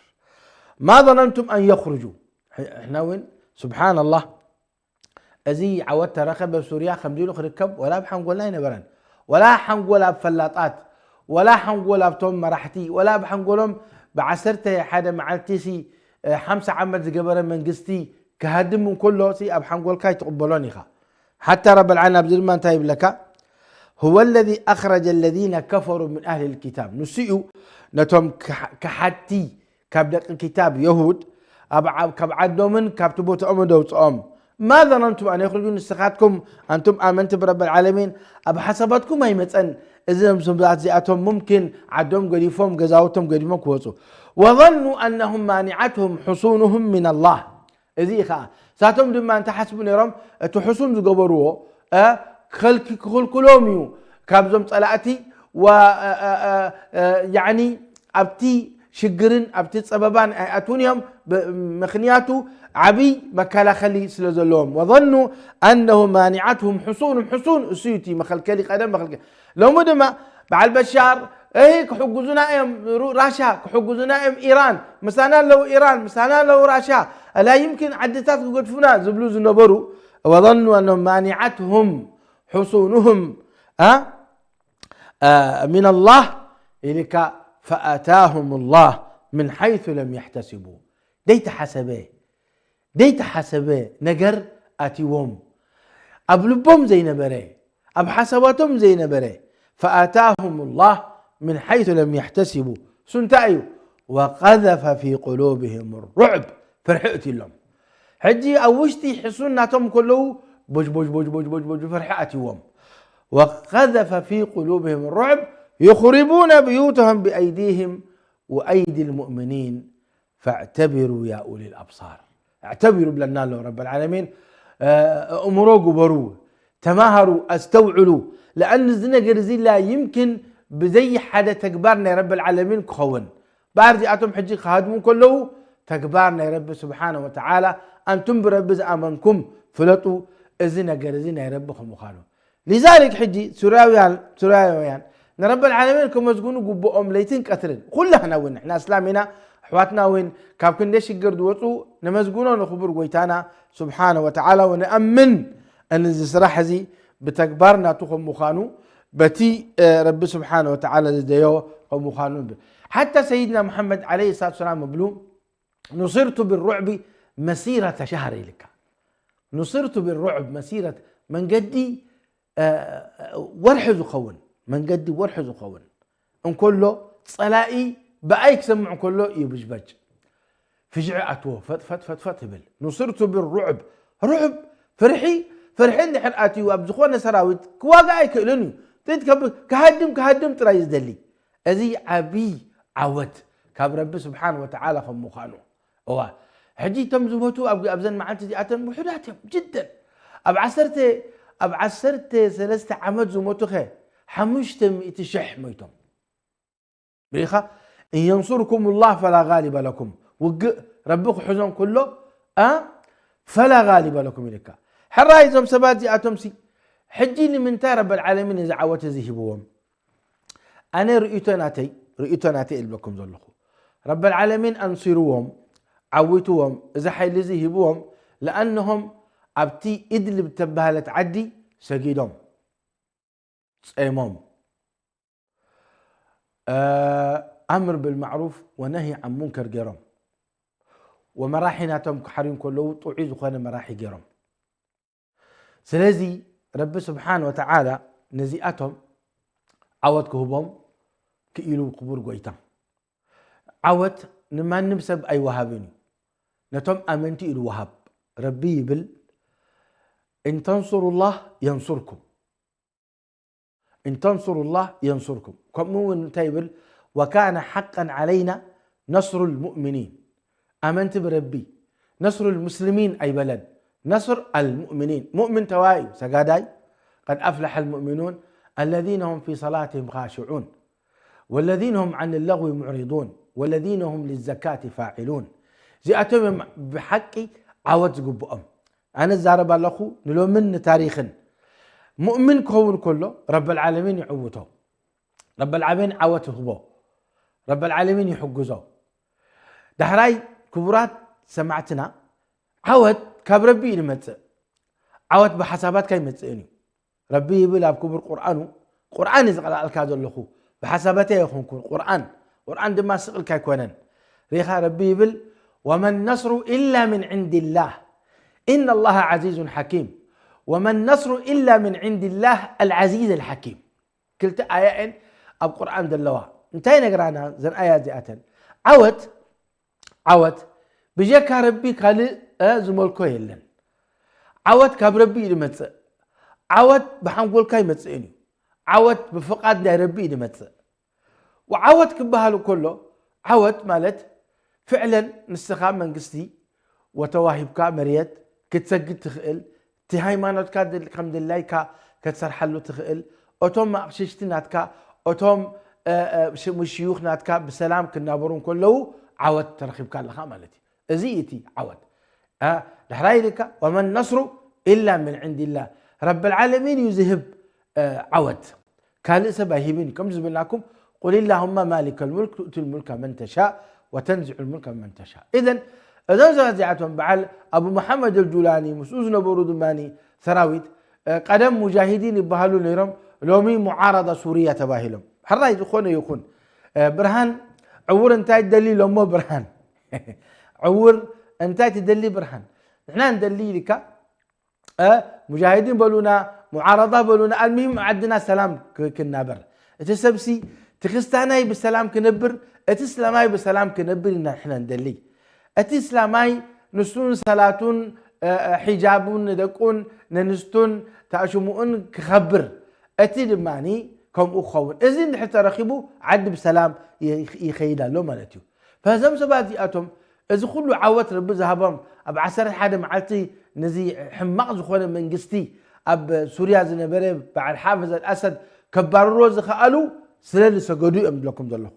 ما ظننتم أن يخرجوا. ሕና እውን ስብሓንላህ፣ እዚ ዓወት ተረኸበ ኣብ ሱርያ ከምዚ ኢሉ ክርከብ ወላ ኣብ ሓንጎልና ኣይነበረን። ወላ ሓንጎል ኣብ ፈላጣት፣ ወላ ሓንጎል ኣብቶም መራሕቲ፣ ወላ ኣብ ሓንጎሎም ብዓሰርተ ሓደ መዓልቲ ሲ፣ እ፣ ሓምሳ ዓመት ዝገበረ መንግስቲ ክሃድም እንከሎ ሲ ኣብ ሓንጎልካ ኣይትቕበሎን ኢኻ። ሓታ ረበል ዓለሚን ኣብዚ ድማ እንታይ ይብለካ? هو الذي أخرج الذين كفروا من أهل الكتاب። ንሱ እዩ ነቶም ከሓ-፣ ከሓድቲ ካብ ደቂ ክታብ የሁድ ኣብ ዓ-፣ ካብ ዓዶምን ካብቲ ቦታኦምን ደውፅኦም። ما ظننتم أن يخرجوا፣ ንስኻትኩም ኣንቱም ኣመንቲ ብረበል ዓለሚን ኣብ ሓሳባትኩም ኣይመፀን እዞም ሰባት እዚኣቶም ሙምኪን ዓዶም ገዲፎም ገዛውቶም ገዲፎም ክወፁ። وظنوا أنهم مانعتهم حصونهم من الله። እዚ እዩ ኸዓ። ንሳቶም ድማ እንተሓስቡ ነይሮም፣ እቲ ሕሱን ዝገበርዎ፣ እ፣ ክኸልኪ-፣ ክኽልክሎም እዩ ካብዞም ጸላእቲ፣ ወ-፣ እ፣ እ፣ እ፣ እ፣ ያዕኒ ኣብቲ ሽግርን ኣብቲ ጸበባን ኣይኣትውን እዮም። ብ-፣ ምኽንያቱ ዓብይ መከላኸሊ ስለ ዘለዎም። وظنوا أنهم مانعتهم حصونهم، ሕሱን እሱ እዩ እቲ መኸልከሊ፣ ቀደም መኸልከሊ። ሎሚ ድማ በዓል በሻር እይ ክሕጉዙና እዮም፣ ሩ- ራሻ ክሕጉዙና እዮም፣ ኢራን ምሳና ኣለዉ፣ ኢራን ምሳና ኣለዉ፣ ራሻ ኣላ ይምክን ዓድታት ክገድፉና ዝብሉ ዝነበሩ وظنوا أنهم مانعتهم حصونهم من الله ኢልካ فأتاهم الله من حيث لم يحتسبوا ደይተሓሰበ ደይተሓሰበ ነገር ኣትዎም ኣብ ልቦም ዘይነበረ ኣብ ሓሳባቶም ዘይነበረ فأتاهم الله من حيث لم يحتسبوا እሱ እንታይ እዩ وقذف في قلوبهم الرعب ፍርሒ እትሎም ሕጂ ኣብ ውሽጢ ሕሱን ናቶም ከለዉ ቦጅ ቦጅ ቦጅ ቦጅ ቦጅ ቦጅ ፍርሒ ኣትዎም وقذف في قلوبهم الرعب يخربون بيوتهم بأيديهم وأيدي المؤمنين فاعتبروا يا أولي الأبصار اعتبروا ብለና ኣሎ ረብ العالمين እእምሮ ግበሩ ተማሃሩ ኣስተውዕሉ لأن እዚ ነገር እዚ لا يمكن ብዘይ ሓደ ተግባር ናይ ረብ العالمين ክኸውን በኣር እዚኣቶም ሕጂ ክሃድሙ ከለዉ ተግባር ናይ ረቢ ስብሓነ ወተዓላ ኣንቱም ብረቢ ዝኣመንኩም ፍለጡ እዚ ነገር እዚ ናይ ረቢ ከምዃኑ لذلك ሕጂ ሱርያውያን ሱርያውያን ንረብ العالمين ከመስግኑ ግብኦም ለይትን ቀትርን ኩላህና እውን ንሕና እስላም ኢና ኣሕዋትና እውን ካብ ክንደይ ሽግር ዝወፁ ነመስግኖ ንክቡር ጎይታና ስብሓነ ወተዓላ ወንኣምን እዚ ስራሕ እዚ ብተግባር ናቱ ከም ምዃኑ በቲ ረቢ ስብሓነ ወተዓላ ዝደዮ ከም ምዃኑ ንብል ሓታ ሰይድና መሓመድ ዓለይሂ ሰላቱ ሰላም እብሉ ኑስርቱ ብሩዕቢ መሲረተ ሸህር ኢልካ ኑስርቱ ብሩዕብ መሲረት መንገዲ ወርሒ ዝኸውን መንገዲ ወርሒ ዝኸውን እንከሎ ጸላኢ ብኣይ ክሰምዕ እንከሎ ይብጅበጅ ፍጅዒ ኣትዎ ፈጥፈጥ ፈጥፈጥ ይብል ኑስርቱ ብሩዕብ ሩዕብ ፍርሒ ፍርሒ እንድሕር ኣትዩ ኣብ ዝኾነ ሰራዊት ክዋጋ ኣይክእልን እዩ ጥጥ ክሃድም ክሃድም ጥራይ ዝደሊ እዚ ዓብይ ዓወት ካብ ረቢ ስብሓን ወተዓላ ከም ምዃኑ እዋ ሕጂ እቶም ዝሞቱ ኣብዘን መዓልቲ እዚኣተን ውሑዳት እዮም ጅደን ኣብ ዓሰርተ ኣብ ዓሰርተ ሰለስተ ዓመት ዝሞቱ ኸ ሓሙሽተ ሚእቲ ሽሕ ሞይቶም ርኢኻ እን የንሱርኩም ላህ ፈላ ጋሊበ ለኩም ውግእ ረቢ ክሕዞም ኩሎ ፈላ ጋሊበ ለኩም ኢልካ ሕራይ እዞም ሰባት እዚኣቶም ሲ ሕጂ ንምንታይ ረብ ልዓለሚን እዚ ዓወት እዚ ሂብዎም ኣነ ርእይቶ ናተይ ርእይቶ ናተይ እልበኩም ዘለኹ ረብ ልዓለሚን ኣንሲርዎም ዓዊትዎም እዚ ሓይሊ እዚ ሂብዎም ለኣንሆም ኣብቲ ኢድልብ ተባህለት ዓዲ ሰጊዶም ጸይሞም ኣምር ብልማዕሩፍ ወነሂ ዓን ሙንከር ገይሮም ወመራሒ ናቶም ክሓርዩ ከለዉ ጥዑይ ዝኾነ መራሒ ገይሮም ስለዚ ረቢ ስብሓን ወተዓላ ነዚኣቶም ዓወት ክህቦም ክኢሉ ክቡር ጎይታ ዓወት ንማንም ሰብ ኣይወሃብን እዩ ነቶም ኣመንቲ እዩ ዝወሃብ ረቢ ይብል እንተንሱሩላህ የንሱርኩም እንተንሱሩላህ የንሱርኩም ከምኡ እውን እንታይ ይብል ወካነ ሓቀን ዓለይና ነስሩ ልሙእሚኒን ኣመንቲ ብረቢ ነስሩ ልሙስሊሚን ኣይበለን ነስር ኣልሙእሚኒን ሙእሚን ተዋዩ ሰጋዳይ قد أفلح المؤمنون الذين هم في صلاتهم خاشعون والذين هم عن اللغو معرضون والذين هم للزكاة فاعلون እዚኣቶም እዮም ብሓቂ ዓወት ዝግብኦም ኣነ ዛረብ ኣለኹ ንሎምን ንታሪኽን ሙእምን ክኸውን ከሎ ረበልዓለሚን ይዕውቶ ረበልዓለሚን ዓወት ይህቦ ረበልዓለሚን ይሕግዞ ዳሕራይ ክቡራት ሰማዕትና ዓወት ካብ ረቢ እዩ ዝመፅእ ዓወት ብሓሳባትካ ይመፅእን እዩ ረቢ ይብል ኣብ ክቡር ቁርኣኑ ቁርኣን እዩ ዝቐላኣልካ ዘለኹ ብሓሳባተይ ኣይኮንኩን ቁርኣን ቁርኣን ድማ ስቕልካ ኣይኮነን ሪኻ ረቢ ይብል وما النصر إلا من عند الله إن الله عزيز حكيم وما النصر إلا من عند الله العزيز الحكيم ክልተ ኣያ እየን ኣብ ቁርኣን ዘለዋ እንታይ ነግራና ዘን ኣያ እዚኣተን ዓወት ዓወት ብጀካ ረቢ ካልእ ዝመልኮ የለን ዓወት ካብ ረቢ እዩ ዝመፅእ ዓወት ብሓንጎልካ ይመፅእን እዩ ዓወት ብፍቓድ ናይ ረቢ እዩ ዝመፅእ ዓወት ክበሃል ከሎ ዓወት ማለት ፍዕለን ንስኻ መንግስቲ ወተዋሂብካ መርየት ክትሰግድ ትኽእል እቲ ሃይማኖትካ ከም ድላይካ ክትሰርሓሉ ትኽእል እቶም ኣቕሽሽቲ ናትካ እቶም ምሽዩኽ ናትካ ብሰላም ክናበሩ እንከለዉ ዓወት ተረኺብካ ኣለኻ ማለት እዩ እዚ እቲ ዓወት ድሕራይ ኢልካ ወመን ነስሩ ኢላ ምን ዕንድላ ረብልዓለሚን እዩ ዝህብ ዓወት ካልእ ሰብ ኣይህብን እዩ። ከምዚ ዝብልናኩም፣ "ቁል ላሁማ ማሊከል ሙልክ ቱእቲ ልሙልከ መን ተሻእ ወተንዚዑ ልሙልከ መን ተሻእ." ኢዘን እዞም ሰባት እዚኣቶም በዓል ኣቡ መሓመድ ኣልጁላኒ ምስኡ ዝነበሩ ድማ ሰራዊት፣ እ፣ ቀደም ሙጃሂዲን ይበሃሉ ነይሮም፣ ሎሚ ሙዓረዳ ሱርያ ተባሂሎም። ሕራይ ዝኾነ ይኹን፣ እ፣ ብርሃን ዕውር እንታይ ትደሊ ኢሎሞ ብርሃን ዕውር እንታይ ትደሊ ብርሃን ንሕና እንደሊ ኢልካ እ፣ ሙጃሂዲን በሉና፣ ሙዓረዳ በሉና፣ ኣልሙሂም ዓድና ሰላም ክ-፣ ክናበር። እቲ ሰብሲ፣ እቲ ክርስታናይ ብሰላም ክነብር፣ እቲ እስላማይ ብሰላም ክነብር ኢና ንሕና እንደሊ። እቲ እስላማይ ንሱን ሰላቱን፣ እ፣ እ፣ ሒጃቡን ንደቁን ነንስቱን ታሽሙኡን ክኸብር፣ እቲ ድማኒ ከምኡ ክኸውን። እዚ እንድሕር ተረኺቡ ዓዲ ብሰላም ይ-፣ ይኸይድ ኣሎ ማለት እዩ። ፈዞም ሰባት እዚኣቶም እዚ ኩሉ ዓወት ረቢ ዝሃቦም ኣብ ዓሰርተ ሓደ መዓልቲ ነዚ ሕማቕ ዝኾነ መንግስቲ ኣብ ሱርያ ዝነበረ በዓል ሓፍዝ ኣልኣሰድ ከባርሮ ዝኸኣሉ ስለ ዝሰገዱ እዮም ዝብለኩም ዘለኹ።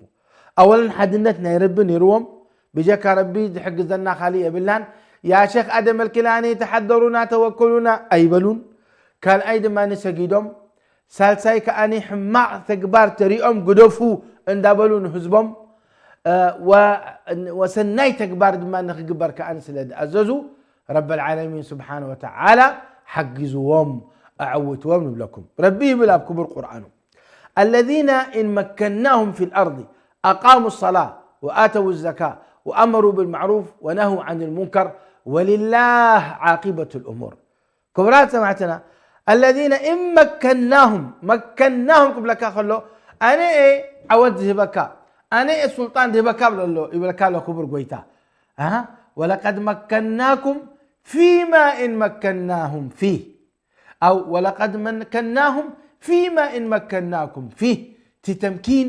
ኣወለን ሓድነት ናይ ረቢ ነይርዎም። ብጀካ ረቢ ዝሕግዘና ካልእ የብልናን። ያ ሸኽ ኣደም ኣልኪላኒ ተሓደሩና ተወከሉና ኣይበሉን። ካልኣይ ድማ ንሰጊዶም ሳልሳይ ከኣኒ ሕማቕ ተግባር ተሪኦም ግደፉ እንዳበሉ ንህዝቦም፣ እ፣ ወ-፣ ወሰናይ ተግባር ድማ ንክግበር ከኣኒ ስለ ዝኣዘዙ ረበል ዓለሚን ስብሓነ ወተዓላ ሓጊዝዎም ኣዕውትዎም ንብለኩም። ረቢ ይብል ኣብ ክቡር ቁርኣኑ፣ الذين إن مكناهم في الأرض أقاموا الصلاة وآتوا الزكاة وأمروا بالمعروف ونهوا عن المنكر ولله عاقبة الأمور። ክቡራት ሰማዕትና፣ الذين إن مكناهم، መከናሁም ክብለካ ከሎ፣ ኣነ እየ ዓወት ዝህበካ፣ ኣነ እየ ሱልጣን ዝህበካ ብለሎ፣ ይብለካ ኣሎ ክቡር ጎይታ። ኣሃ፣ ولقد مكناكم فيما إن مكناهم فيه، أو ولقد مكناهم فيما إن مكناكم فيه። እቲ ተምኪን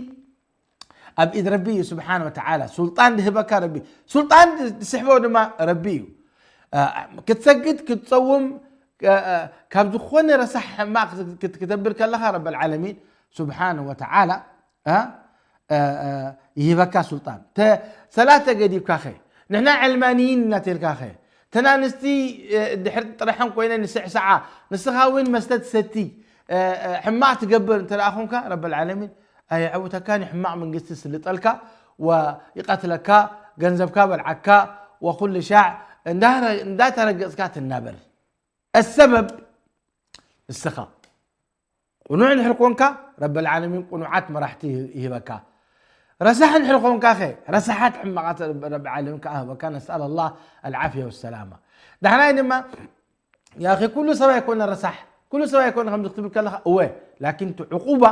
ኣብ ኢድ ረቢ እዩ ስብሓን ወተዓላ። ሱልጣን ድህበካ ረቢ፣ ሱልጣን ድስሕቦ ድማ ረቢ እዩ። አ፣ ክትሰግድ፣ ክትጸውም፣ አ፣ አ፣ ካብ ዝኾነ ረሳሕ ሕማቕ ክት-፣ ክት-፣ ክተብል ከለኻ ረበል ዓለሚን ስብሓን ወተዓላ፣ አ፣ አ፣ አ፣ ይህበካ ሱልጣን። ተ-፣ ሰላት ተገዲብካኸ፣ ንሕና ዕልማንይን እናተልካኸ፣ ተናንስቲ፣ እ፣ ድሕር ጥረሐን ኮይነ ንስዕስዓ፣ ንስኻ እውን መስተ ትሰቲ፣ እ፣ እ፣ ሕማቕ ትገብር እንተ ደኣ ኾንካ፣ ረበል ዓለሚን ኣየዕውተካን እዩ። ሕማቕ መንግስቲ ስልጠልካ፣ ወይቐትለካ፣ ገንዘብካ በልዓካ፣ ወኩሉ ሻዕ እንዳ-፣ እንዳተረገጽካ ትናበር። السبب ንስኻ። ቅኑዕ እንድሕር ኮንካ፣ ረበል ዓለሚን ቅኑዓት መራሕቲ ይህ-፣ ይህበካ። ረሳሕ እንድሕር ኮንካ ኸ፣ ረሳሓት ሕማቓት ረብ-፣ ረቢ ዓለሚን ከኣ ህበካ። ነስኣል ኣላህ ኣልዓፍያ ወሰላማ። ዳሕራይ ድማ፣ ያ ኣኺ፣ ኩሉ ሰብ ኣይኮነ ረሳሕ፣ ኩሉ ሰብ ኣይኮነ ከምዚ ክትብል ከለኻ፣ እወ፣ ላኪን እቲ ዕቁባ፣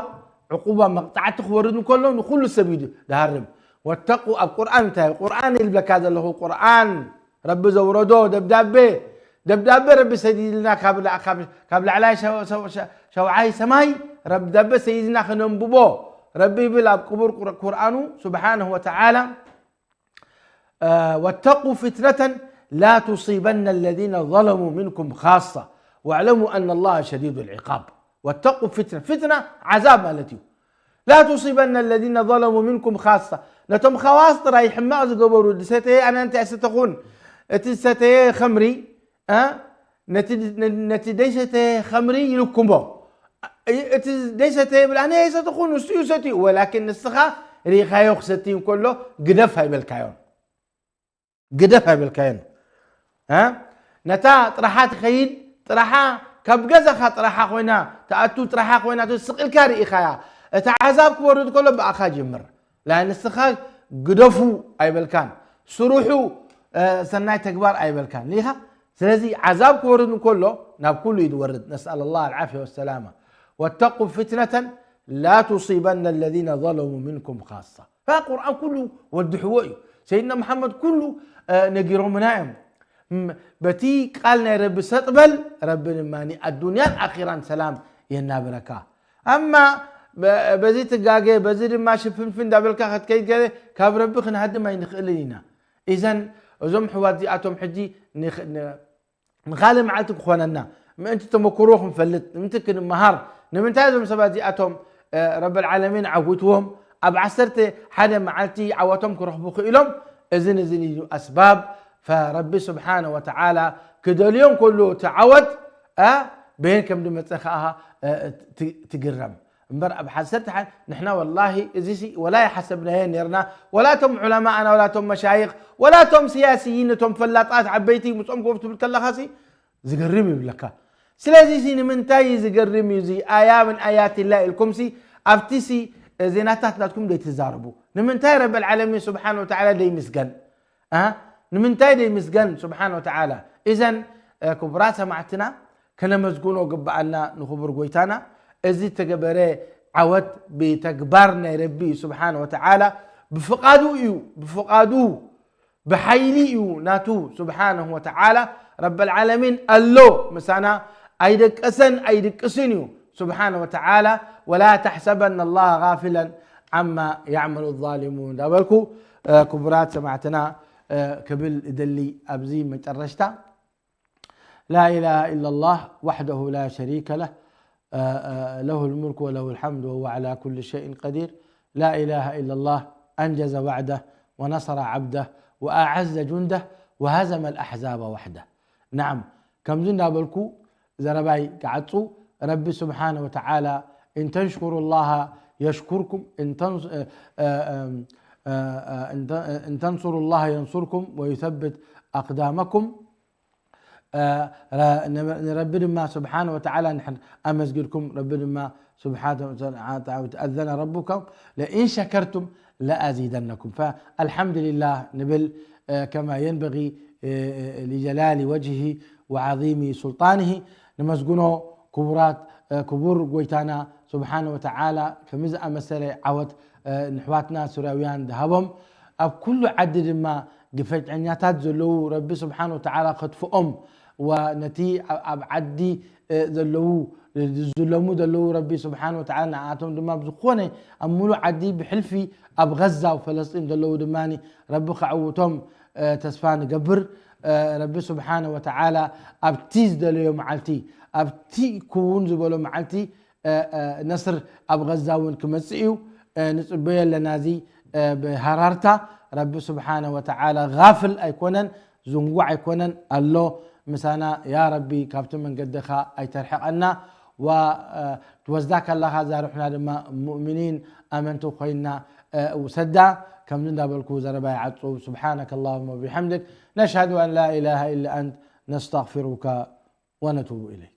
ዕቁባ መቕጻዕቲ ክወርድ እንከሎ ንኹሉ ሰብ እዩ ድሃርም። ወተቁ፣ ኣብ ቁርኣን እንታይ፣ ቁርኣን ይልብለካ ዘለኹ፣ ቁርኣን ረቢ ዘውረዶ ደብዳቤ፣ ደብዳቤ ረቢ ሰዲድልና ካብ ላ-፣ ካብ፣ ካብ ላዕላይ ሸው-፣ ሸው-፣ ሸ-፣ ሸውዓይ ሰማይ ረብ-፣ ደብዳቤ ሰዲድና ከነንብቦ። ረቢ ይብል ኣብ ቅቡር ቁር-፣ ቁርኣኑ ስብሓነሁ ወተዓላ፣ አ፣ "ወተቁ ፍትነተን ላ ቱሲበነ ለዚነ ዘለሙ ሚንኩም ካሳ ወዕለሙ ኣነ ላሃ ሸዲዱ ልዕቃብ።" ወተቁ ፍትና፣ ፍትና ዓዛብ ማለት እዩ። ላ ቱሲበነ ለዚነ ዘለሙ ሚንኩም ካሳ፣ ነቶም ኻዋስ ጥራይ ሕማቕ ዝገበሩ፣ ዝሰተየ ኣነ እንታይ ሰተኹን፣ እቲ ዝሰተየ ኸምሪ፣ እ፣ ነቲ፣ ነቲ ደይሰተየ ኸምሪ ይልኩሞ። እቲ ደይሰተየ ይብል፣ ኣነ ኣይሰተኹን፣ ንሱ እዩ ሰትዩ። ወላኪን ንስኻ ርኢኻዮ ክሰትይ እንከሎ ግደፍ ኣይበልካዮን። ግደፍ ኣይበልካዮን። እ? ነታ ጥራሓ ትኸይድ፣ ጥራሓ ካብ ገዛኻ ጥራሓ ኮይና ትኣቱ፣ ጥራሓ ኮይና ትስቕ ኢልካ ርኢኻያ። እቲ ዓዛብ ክወርድ ከሎ ብኣኻ ጅምር። ላ ንስኻ ግደፉ ኣይበልካን፣ ስርሑ፣ እ፣ ሰናይ ተግባር ኣይበልካን። ርኢኻ? ስለዚ ዓዛብ ክወርድ እንከሎ ናብ ኩሉ እዩ ዝወርድ። ነስኣል ኣላህ ኣልዓፍያ ወሰላማ። "ወተቁ ፍትነተን ላ ቱሲበነ ለዚነ ዘለሙ ሚንኩም ካሳ።" ፋ ቁርኣን ኩሉ ወድሕዎ እዩ። ሰይድና መሓመድ ኩሉ፣ እ፣ ነጊሮምና እዮም። ም-፣ በቲ ቃል ናይ ረቢ ሰጥ በል፣ ረቢ ድማ ኣዱንያን ኣኺራን ሰላም የናብረካ። ኣማ በ-፣ በዚ ትጋገ፣ በዚ ድማ ሽፍንፍን እንዳበልካ ክትከይድ ገለ፣ ካብ ረቢ ክንሃድም ኣይንኽእልን ኢና። ኢዘን እዞም ኣሕዋት እዚኣቶም ሕጂ ንኽ-፣ ን-፣ ንኻልእ መዓልቲ ክኾነና፣ ምእንቲ ተመክሮ ክንፈልጥ፣ ምእንቲ ክንመሃር፣ ንምንታይ እዞም ሰባት እዚኣቶም፣ እ፣ ረበል ዓለሚን ዓዊትዎም፣ ኣብ ዓሰርተ ሓደ መዓልቲ ዓወቶም ክረኽቡ ክኢሎም? እዝን እዝን እዩ ኣስባብ። ፈረቢ ስብሓነ ወተዓላ ክደልዮም ከሎ እቲ ዓወት፣ እ፣ በየን ከም ዝመጸ ከኣ፣ እ፣ ት-፣ ትግረም። እምበር ኣብ ሓሰርተ ሓ-፣ ንሕና ወላሂ እዚሲ ወላ ይሓሰብናዮ ነርና፣ ወላ ቶም ዑለማእና፣ ወላ ቶም መሻይኽ፣ ወላ ቶም ስያስይን፣ ቶም ፈላጣት ዓበይቲ ምስኦም ኮፍ ትብል ከለኻሲ ዝገርም ይብለካ። ስለዚ ሲ ንምንታይ ዝገርም እዩ እዚ ኣያ ምን ኣያትላ ኢልኩምሲ ኣብቲ ሲ ዜናታት ናትኩም ዘይትዛረቡ? ንምንታይ ረብል ዓለሚን ስብሓን ወተዓላ ዘይምስገን? ኣ? ንምንታይ ዘይምስገን ስብሓን ወተዓላ? እዘን ክቡራት ሰማዕትና ከነመስግኖ ግብኣና ንኽቡር ጎይታና። እዚ ተገበረ ዓወት ብተግባር ናይ ረቢ ስብሓን ወተዓላ ብፍቓዱ እዩ፣ ብፍቓዱ ብሓይሊ እዩ ናቱ ስብሓንሁ ወተዓላ። ረብል ዓለሚን ኣሎ ምሳና፣ ኣይደቀሰን ኣይድቅስን እዩ ስብሓንሁ ወተዓላ። ወላ ተሕሰበና ላህ ጋፊለን ዓማ ያዕመሉ ዛሊሙን እንዳበልኩ፣ እ፣ ክቡራት ሰማዕትና፣ እ፣ ክብል እደሊ ኣብዚ መጨረሽታ። لا إله إلا الله وحده لا شريك له، له الملك وله الحمد وهو على كل شيء قدير. لا إله إلا الله أنجز وعده ونصر عبده وأعز جنده وهزم الأحزاب وحده. نعم، ከምዚ እንዳበልኩ ዘረባይ ክዓጹ፣ ረቢ ስብሓነ ወተዓላ إن تنصروا الله ينصركم، إن تنص-، እ፣ እ፣ እ፣ እ፣ إن ت-، إن تنصروا الله ينصركم ويثبت أقدامكم. እ፣ ረ-፣ ን-፣ ንረቢ ድማ ስብሓነ ወተዓላ ንሕን ኣመስጊድኩም፣ ረቢ ድማ ስብሓነ ወተዓላ أذن ربكم لئن شكرتم لأزيدنكم. فالحمد لله ንብል፣ እ፣ كما ينبغي، እ፣ እ፣ لجلال وجهه وعظيم سلطانه። ንመስግኖ ክቡራት፣ እ፣ ክቡር ጎይታና ስብሓነ ወተዓላ ከምዚ ዝኣመሰለ ዓወት፣ እ፣ ንሕዋትና ሱርያውያን ዝሃቦም። ኣብ ኩሉ ዓዲ ድማ ግፈኛታት ዘለዉ ረቢ ስብሓነ ወተዓላ ከጥፍኦም፣ ወነቲ ኣብ፣ ኣብ ዓዲ፣ እ፣ ዘለዉ፣ ዝዝለሙ ዘለዉ ረቢ ስብሓነ ወተዓላ ንኣቶም ድማ ብዝኾነ ኣብ ሙሉእ ዓዲ ብሕልፊ ኣብ ገዛ ኣብ ፈለስጢን ዘለዉ ድማ ረቢ ከዕውቶም፣ እ፣ ተስፋ ንገብር። እ፣ ረቢ ስብሓነ ወተዓላ ኣብቲ ዝደለዮ መዓልቲ፣ ኣብቲ ክውን ዝበሎ መዓልቲ እ፣ እ፣ ነስር ኣብ ገዛ እውን ክመጽእ እዩ። እ፣ ንጽበዮ ኣለና እዚ፣ እ፣ ብሃራርታ። ረቢ ስብሓነ ወተዓላ ጋፍል ኣይኮነን፣ ዝንጉዕ ኣይኮነን፣ ኣሎ ምሳና። ያ ረቢ ካብቲ መንገድኻ ኣይተርሕቐና። ዋ-፣ እ፣ ትወስዳ ከለኻ እዛ ሩሕና ድማ ሙእሚኒን ኣመንቲ ኮይና፣ እ፣ ውሰዳ። ከምዚ እንዳበልኩ ዘረባ ይዓጹ። سبحانك اللهم وبحمدك، نشهد أن لا إله إلا أنت، نستغفرك ونتوب إليك.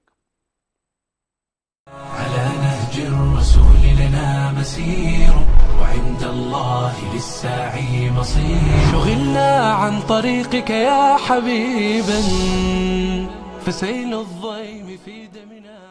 على نهج الرسول لنا مسير، وعند الله للسعي مصير. شغلنا عن طريقك يا حبيبا، فسيل الضيم في دمنا.